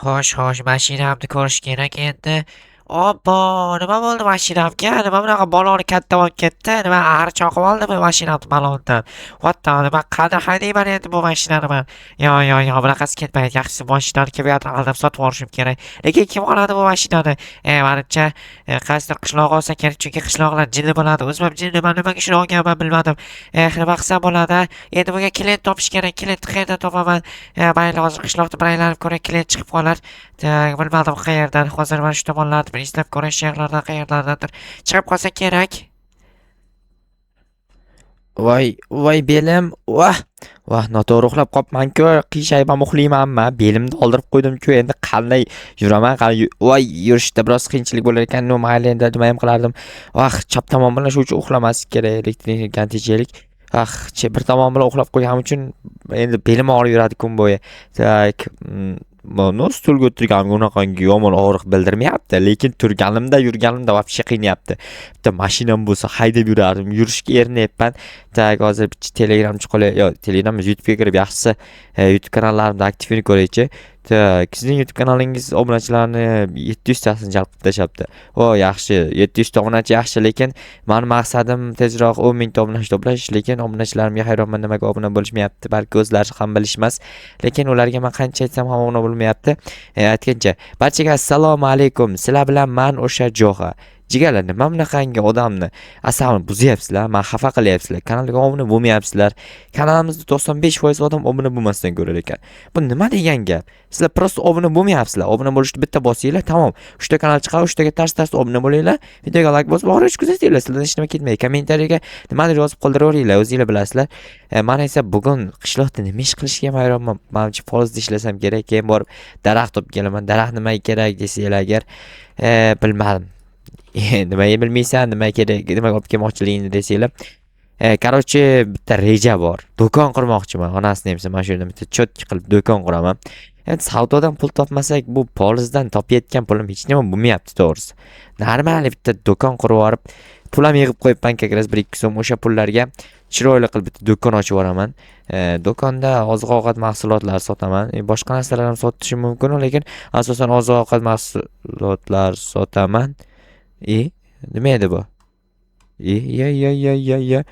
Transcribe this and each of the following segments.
Xo'sh, xo'sh, mashinamni ko'rish kerak endi. Obbo, nima bo'ldi mashinamga? Nima bunaqa baloni katta bo'lib ketdi? Nima ari choqib oldimi mashinamni balondan? What the, nima qanday haydayman endi bu mashinani man? Yo, yo, yo, bunaqasi ketmaydi. Yaxshisi mashinani kimgadir aldab sotib yuborishim kerak. Lekin kim oladi bu mashinani? Manimcha, qaysidir qishloq olsa kerak, chunki qishloqlar jinni bo'ladi. O'zim ham jinniman, nimaga shuni olganman bilmadim. Nima qilsam bo'ladi? Endi bunga klient topish kerak. Klientni qayerdan topaman? Mayli, hozir qishloqda bir aylanib ko'ray, klient chiqib qolar. Так, bilmadim qayerdan. Hozir mana shu tomonlarni bir izlab ko'ray, shu yerlardan qayerlardandir chiqib qolsa kerak. Voy, voy belim, voh, voh, noto'g'ri uxlab qolibman-ku, qiyshayib ham uxlaymanmi? Belimni oldirib qo'ydim-ku, endi qanday yuraman, qani, voy, yurishda biroz qiyinchilik bo'lar ekan, ну mayli, endi nima ham qilardim. Vah, chap tomon bilan shu uchun uxlamaslik kerak, elektr tejaylik. Ah, bir tomon bilan uxlab qo'yganim uchun endi belim og'rib yuradi kun bo'yi. Так, ну, stulga o'tirganimga unaqangi yomon og'riq bildirmayapti, lekin turganimda, yurganimda вообще qiynayapti. Bitta mashinam bo'lsa haydab yurardim, yurishga erinyapman. Так, hozir bitta Telegram chiqolay, yo, Telegram emas, YouTube'ga kirib yaxshisi YouTube kanallarimni aktivini ko'raychi. Так, sizning YouTube kanalingiz obunachilarni 700 tasini jalb qilib tashlabdi. O, yaxshi, 700 ta obunachi yaxshi, lekin mani maqsadim tezroq 10 mingta obunachi to'plash, lekin obunachilarimga hayronman, nimaga obuna bo'lishmayapti, balki o'zlari ham bilishmas. Lekin ularga man qancha aytsam ham obuna bo'lmayapti. Aytgancha, barchaga assalomu alaykum. Sizlar bilan man o'sha Jo'xa. Jigarlar, nima bunaqangi odamni asabini buzyapsizlar, man xafa qilyapsizlar, kanalga obuna bo'lmayapsizlar. Kanalimizda 95% odam obuna bo'lmasdan ko'rar ekan. Bu nima degan gap? Sizlar просто obuna bo'lmayapsizlar. Obuna bo'lishni bitta bosinglar, tamom. Uchta kanal chiqadi, uchtaga tars-tars obuna bo'linglar. Videoga like bosib, oxirigacha kuzatinglar. Sizlardan hech nima ketmaydi. Kommentariyaga nimadir yozib qoldiraveringlar, o'zinglar bilasizlar. Man esa bugun qishloqda nima ish qilishga ham hayronman. Manimcha polizda ishlasam kerak, keyin borib daraxt olib kelaman. Daraxt nimaga kerak desanglar agar, bilmadim. Nimaga bilmaysan, nima kerak, nimaga olib kelmoqchiligingni desanglar. Короче, bitta reja bor. Do'kon qurmoqchiman. Onasini emsa, mana shu yerda bitta чётко qilib do'kon quraman. Endi savdodan pul topmasak, bu polizdan topayotgan pulim hech nima bo'lmayapti to'g'risi. Нормальный bitta do'kon qurib yuborib, pul ham yig'ib qo'yibman как раз 1-2 so'm, o'sha pullarga chiroyli qilib bitta do'kon ochib yuboraman. Do'konda oziq-ovqat mahsulotlari sotaman. Boshqa narsalar ham sotishim mumkin, lekin asosan oziq-ovqat mahsulotlar sotaman. E, nima edi bu? E, ya ya ya ya ya.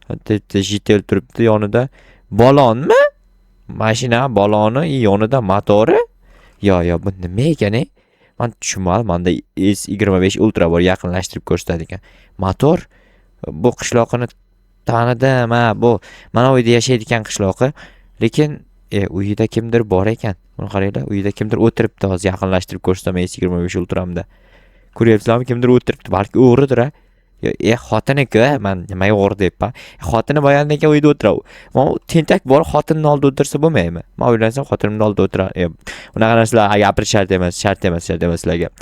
Bitta житель turibdi yonida. Balonmi? Mashina baloni, yonida motori. Yo, yo, bu nima ekan, e? Man tushunmadim. Manda S25 Ultra bor, yaqinlashtirib ko'rsatadigan. Motor bu qishloqini tanidim, ha, bu mana uyda yashaydigan qishloqi. Lekin uyida kimdir bor ekan. Buni qaranglar, uyida kimdir o'tiribdi. Hozir yaqinlashtirib ko'rsataman S25 Ultramda. Ko'ryapsizlarmi, kimdir o'tiribdi. Balki o'g'ridir, a? Yo, xotini-ku, man nimaga o'g'ri deyapman. Xotini boyandagi uyda o'tiradi. Man tentak bor, xotinni oldida o'tirsa bo'lmaydimi? Man uylansam xotinimni oldida o'tirar. Unaqa narsalar gapirish shart emas, shart emas, shart emas sizlarga.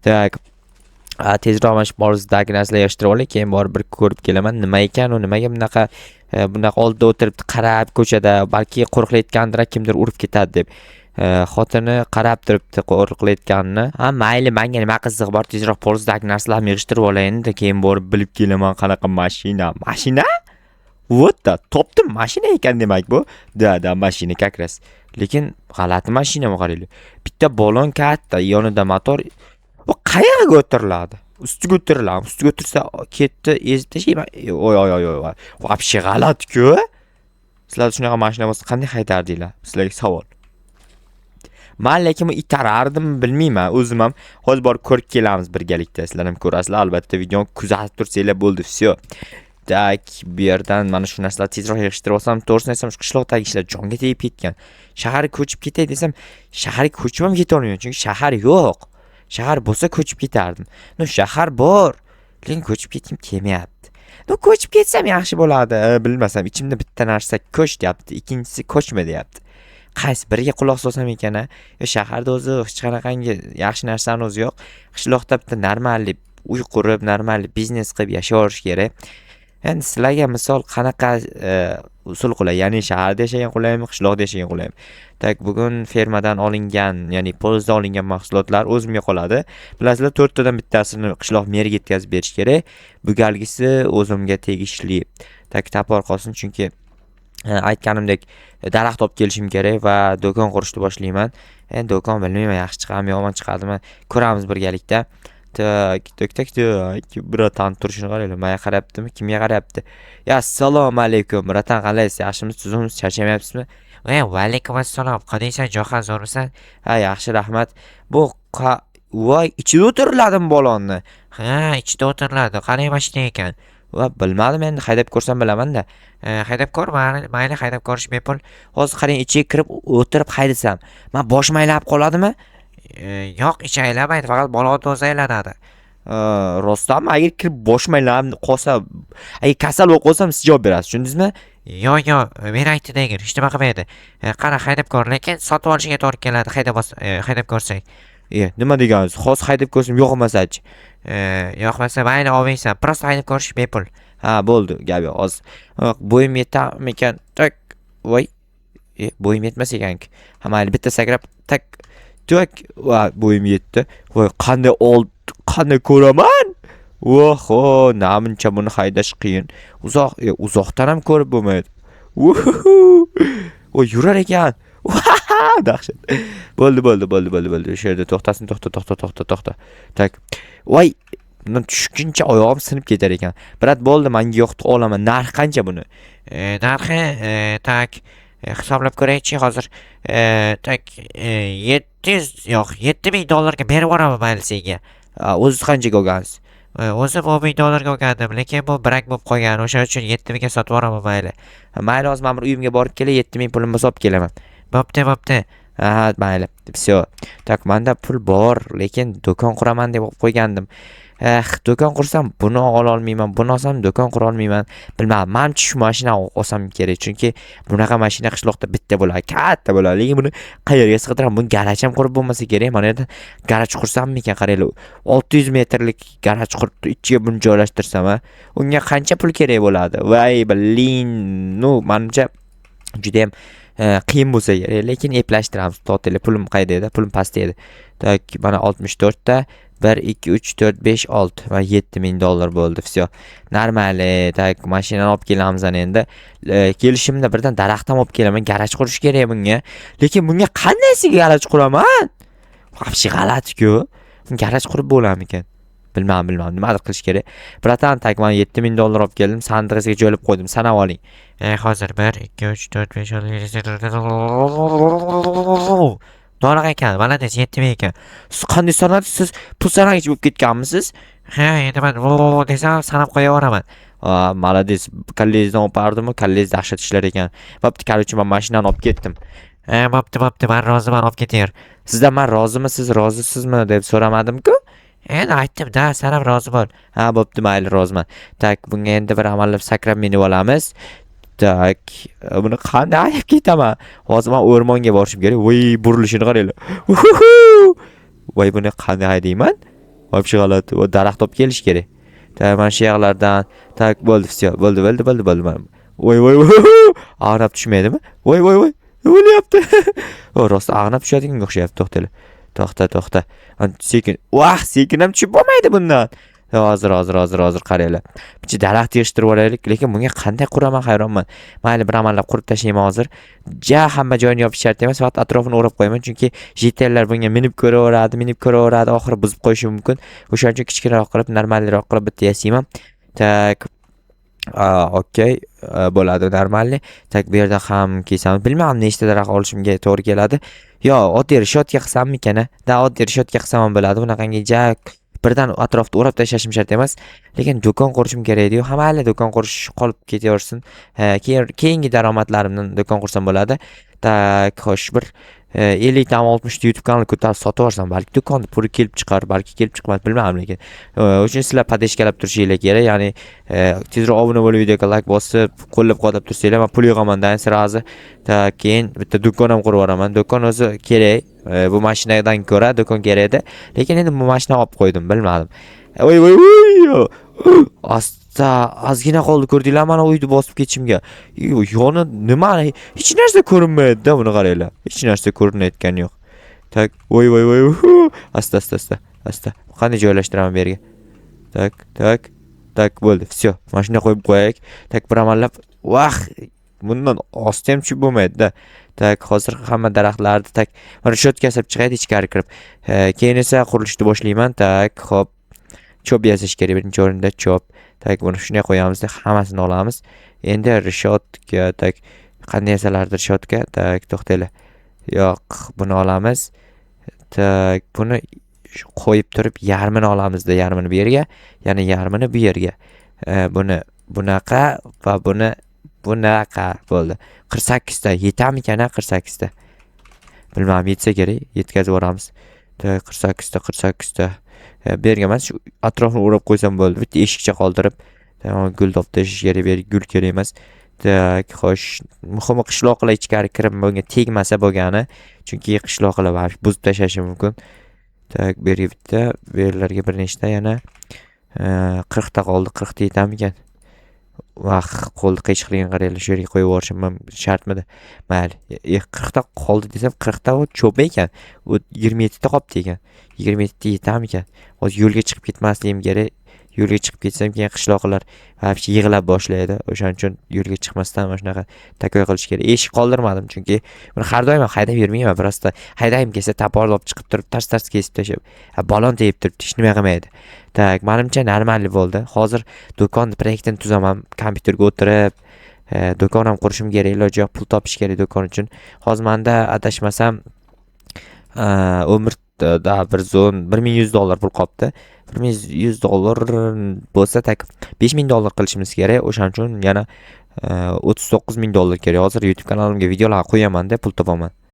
Так, tezroq mana shu polizdagi narsalar yig'ishtirib olay, keyin borib bir ko'rib kelaman. Nima ekan u, nimaga bunaqa oldida o'tiribdi qarab ko'chada, balki qo'riqlayotgandir, kimdir urib ketadi deb. Xotini qarab turibdi qo'riqlayotganini. Ha, mayli, menga nima qizig'i bor, tezroq polizdagi narsalarni yig'ishtirib olay endi, keyin borib bilib kelaman qanaqa mashina. Mashina? Вот да, topdim, mashina ekan demak bu. Да, да, mashina как раз. Lekin g'alati mashina bu, qaranglar. Bitta balon katta, yonida motor. Bu qayerga o'tiriladi? Ustiga o'tiriladi. Ustiga o'tirsa ketdi, ezib tashlayman. Oy oy oy oy. Вообще g'alati-ku. Sizlar shunaqa mashina bo'lsa qanday haydardinglar? Sizlarga savol. Man lekin itarardim, bilmayman. O'zim ham hozir borib ko'rib kelamiz birgalikda. Sizlar ham ko'rasizlar, albatta videoni kuzatib tursanglar bo'ldi, всё. Так, bu yerdan mana shu narsalarni tezroq yig'ishtirib olsam, to'g'risini aytsam, shu qishloqdagi ishlar jonga tegib ketgan. Shaharga ko'chib ketay desam, shaharga ko'chib ham ketolmayman, chunki shahar yo'q. Shahar bo'lsa ko'chib ketardim. Ну, shahar bor, lekin ko'chib ketgim kelmayapti. Ну, ko'chib ketsam yaxshi bo'ladi. Bilmasam, ichimda bitta narsa ko'ch deyapti, ikkinchisi ko'chma deyapti. Qaysi biriga quloq solsam ekan, a? Yo, shaharda o'zi hech qanaqangi yaxshi narsani o'zi yo'q. Qishloqda bitta нормальный uy qurib, нормальный biznes qilib yashayverish kerak. Endi sizlarga misol qanaqa usul qulay? Ya'ni shaharda yashagan qulaymi, qishloqda yashagan qulaymi? Так, bugun fermadan olingan, ya'ni polizdan olingan mahsulotlar o'zimga qoladi. Bilasizlar, to'rttadan bittasini qishloq meriga yetkazib berish kerak. Bu galgisi o'zimga tegishli. Так, топор qolsin, chunki aytganimdek daraxt olib kelishim kerak va do'kon qurishni boshlayman. Endi do'kon bilmayman, yaxshi chiqadimi, yomon chiqadimi, ko'ramiz birgalikda. Так, так, так, так. Братан turishini qaranglar. Menga qarayaptimi? Kimga qarayapti? Ya, assalomu alaykum, братан, qalaysiz? Yaxshimisiz, tuzukmisiz, charchamayapsizmi? E, va alaykum assalom. Qalaysan, Johan, zo'rmisan? Ha, yaxshi, rahmat. Bu voy, ichida o'tiriladimi balonni? Ha, ichida o'tiriladi. Qalay mashina ekan? Va bilmadim, endi haydab ko'rsam bilaman-da. E, haydab ko'r, mayli, mayli, haydab ko'rish bepul. Hozir qarang, ichiga kirib o'tirib haydasam, man boshim aylanib qoladimi? E, yo'q, ichi aylanmaydi, faqat balonni o'zi aylanadi. Rostdanmi? Agar kirib boshim aylanib qolsa, agar kasal bo'lib qolsam, siz javob berasiz, tushundingizmi? Yo'q, yo'q, men aytdi degin, hech nima qilmaydi. E, qara, haydab ko'r, lekin sotib olishga to'g'ri keladi, haydab ko'rsang. E, nima degansiz? Hozir haydab ko'rsam yoqmasachi? E, yoqmasa mayli, olmaysan. Просто haydab ko'rish bepul. Ha, bo'ldi, gap yo'q. Hozir bo'yim yetarmikan? Так, voy. E, bo'yim yetmas ekan-ku. Ha, mayli, bitta sakrab, так, так, va bo'yim yetdi. Voy, qanday old, qanday ko'raman? Oho, namuncha buni haydash qiyin. Uzoq, uzoqdan ham ko'rib bo'lmaydi. Uhuhu. Voy, yurar ekan. Dahshat. Bo'ldi, bo'ldi, bo'ldi, bo'ldi, bo'ldi. O'sha yerda to'xtasin, to'xta, to'xta, to'xta, to'xta. Так. Voy, bundan tushguncha oyog'im sinib ketar ekan. Брат, bo'ldi, menga yoqdi, olaman. Narxi qancha buni? E, narxi, так, hisoblab ko'raychi hozir. Так, 700, yo'q, 7000 dollarga berib yuboraman, mayli senga. O'ziz qanchaga olgansiz? E, o'zim 10 000 dollarga olgandim, lekin bu брак bo'lib qolgan, o'sha uchun 7000ga sotib yuboraman, mayli. Ha, mayli, hozir men bir uyimga borib kelay, 7000 pulim bo'lsa olib kelaman. Bo'pti, bo'pti. Ha, mayli. Всё. Так, menda pul bor, lekin do'kon quraman deb qo'ygandim. Eh, do'kon qursam buni ola olmayman, buni olsam do'kon qura olmayman. Bilmadim, manimcha shu mashina olsam kerak, chunki bunaqa mashina qishloqda bitta bo'ladi, katta bo'ladi. Lekin buni qayerga sig'diraman? Buni garaj ham qurib bo'lmasa kerak. Mana yerda garaj qursammikan, qaranglar. 600 metrlik garaj qurib, ichiga buni joylashtirsam, a, unga qancha pul kerak bo'ladi? Voy, блин, ну, manimcha judayam qiyin bo'lsa kerak, lekin eplashtiramiz. To'xtanglar, pulim qayerda edi? Pulim pastda edi. Так, mana 64 ta 1 2 3 4 5 6 va 7000 dollar bo'ldi. Всё. Нормально. Так, mashinani olib kelamiz ana endi. Kelishimda birdan daraxt ham olib kelaman. Garaj qurish kerak bunga. Lekin bunga qandaysiga garaj quraman? Вообще g'alati-ku. Garaj qurib bo'larmikan? Bilmadim, bilmadim. Nimadir qilish kerak. Братан, так, man 7000 dollar olib keldim. Sandig'ingizga joylab qo'ydim. Sanab oling. E, hozir 1, 2, 3, 4, 5, 6, 7, 8, to'liq ekan, молодец, 7000 ekan. Siz qanday sanadingiz? Siz pul sanagich bo'lib ketganmisiz? Ha, endi man desam sanab qo'yaveraman. A, молодец. Kallangizdan opardimi? Kallangiz dahshat ishlar ekan. Bo'pti, короче, men mashinani olib ketdim. E, bo'pti, bo'pti, man roziman, olib ketaver. Sizdan man rozimi, siz rozisizmi deb so'ramadim-ku. Endi aytdim-da, san ham rozi bo'l. Ha, bo'pti, mayli, roziman. Так, bunga endi bir amallab sakrab minib olamiz. Так, buni qanday haydab ketaman? Hozir men o'rmonga borishim kerak. Voy, burilishini qaranglar. Uhuhu! Voy, buni qanday haydayman? Вообще g'alati. Va daraxt olib kelish kerak. Так, mana shu yoqlardan. Так, bo'ldi, всё, bo'ldi, bo'ldi, bo'ldi, bo'ldi. Voy, voy, voy. Ag'nab tushmaydimi? Voy, voy, voy. O'lyapti. O, rost ag'nab tushadiganga o'xshayapti. To'xtanglar. To'xta, to'xta. Sekin. Vah, sekin ham tushib bo'lmaydi bundan. Hozir, hozir, hozir, hozir qaranglar. Bitta daraxt yig'ishtirib olaylik, lekin bunga qanday quraman hayronman. Mayli, bir amallab qurib tashlayman hozir. Ja hamma joyini yopish shart emas, faqat atrofini o'rab qo'yaman, chunki житель lar bunga minib ko'raveradi, minib ko'raveradi, oxiri buzib qo'yishi mumkin. O'shaning uchun kichkinaroq qilib, normalroq qilib bitta yasayman. Так. Okey, bo'ladi, нормальный. Так, bu yerda ham kesamiz. Bilmadim, nechta daraxt olishimga to'g'ri keladi. Yo, oddiy решётка qilsammikan, a? Да, oddiy решётка qilsam ham bo'ladi. Bunaqangi ja birdan atrofni o'rab tashlashim shart emas. Lekin do'kon qurishim kerak edi-yu. Ha, mayli, do'kon qurish qolib ketaversin. Keyin keyingi daromadlarimdan do'kon qursam bo'ladi. Так, xo'sh, bir 50 tami 60 ta YouTube kanal ko'tarib sotib yuborsam, balki do'konni puli kelib chiqar, balki kelib chiqmas, bilmadim lekin. Uchun sizlar поддержка lab turishinglar kerak. Ya'ni tezroq obuna bo'lib, videoga like bosib, qo'llab-quvvatlab tursanglar, men pul yig'aman сразу. Так, keyin bitta do'kon ham qurib yuboraman. Do'kon o'zi kerak. Bu mashinadan ko'ra do'kon kerak edi. Lekin endi bu mashina olib qo'ydim, bilmadim. Voy, voy, voy! Asta ozgina qoldi, ko'rdinglar, mana uyni bosib ketishimga. Yoni nima? Hech narsa ko'rinmaydi-da, buni qaranglar. Hech narsa ko'rinayotgani yo'q. Так, voy, voy, voy. Asta, asta, asta. Asta. Qanday joylashtiraman bu yerga? Так, так. Так, bo'ldi. Всё. Mana shunday qo'yib qo'yaylik. Так, bir amallab. Vah! Bundan osti ham tushib bo'lmaydi-da. Так, hozir hamma daraxtlarni, так, решётка yasab chiqaydi ichkari kirib. Keyin esa qurilishni boshlayman. Так, xo'p. Cho'p yasash kerak birinchi o'rinda, cho'p. Так, buni shunday qo'yamizda, hammasini olamiz. Endi решётка, так, qanday yasalardi решётка? Так, to'xtanglar. Yo'q, buni olamiz. Так, buni qo'yib turib, yarmini olamizda, yarmini bu yerga, yana yarmini bu yerga. Buni bunaqa va buni bunaqa bo'ldi. 48 ta yetamikan, a, 48 ta? Bilmadim, yetsa kerak, yetkazib yuboramiz. Так, 48 ta, 48 ta. Bu yerga emas, shu atrofini o'rab qo'ysam bo'ldi. Bitta eshikcha qoldirib, tamom, gul topib tashlash kerak, bu yerga gul kerak emas. Так, xo'sh, muhimi qishloqlar ichkari kirib bunga tegmasa bo'lgani, chunki qishloqlar baribir buzib tashlashi mumkin. Так, bu yerga bitta, bu yerlarga bir nechta yana 40 ta qoldi, 40 ta yetamikan? Vah, qo'lni qiyshiqligini qaranglar, shu yerga qo'yib yuborishim ham shartmidi? Mayli, 40 ta qoldi desam, 40 ta u cho'p ekan. U 27 ta qolibdi ekan. 27 ta yetamikan? Hozir yo'lga chiqib ketmasligim kerak. Yo'lga chiqib ketsam, keyin qishloqlar вообще yig'lab boshlaydi. O'shaning uchun yo'lga chiqmasdan mana shunaqa такой qilish kerak. Eshik qoldirmadim, chunki buni har doim ham haydab yurmayman. Просто haydagim kelsa, топор ni olib chiqib turib, tars-tars kesib tashlab, balon tegib turibdi, hech nima qilmaydi. Так, manimcha, нормальный bo'ldi. Hozir do'konni proyektini tuzaman, kompyuterga o'tirib, do'kon ham qurishim kerak, iloji yo'q, pul topish kerak do'kon uchun. Hozir menda, adashmasam, 11 da bir zon 1100 dollar pul qolibdi. 1100 dollar bo'lsa, так, 5000 dollar qilishimiz kerak. O'shaning uchun yana 39 ming dollar kerak. Hozir YouTube kanalimga videolar qo'yaman-da, pul topaman.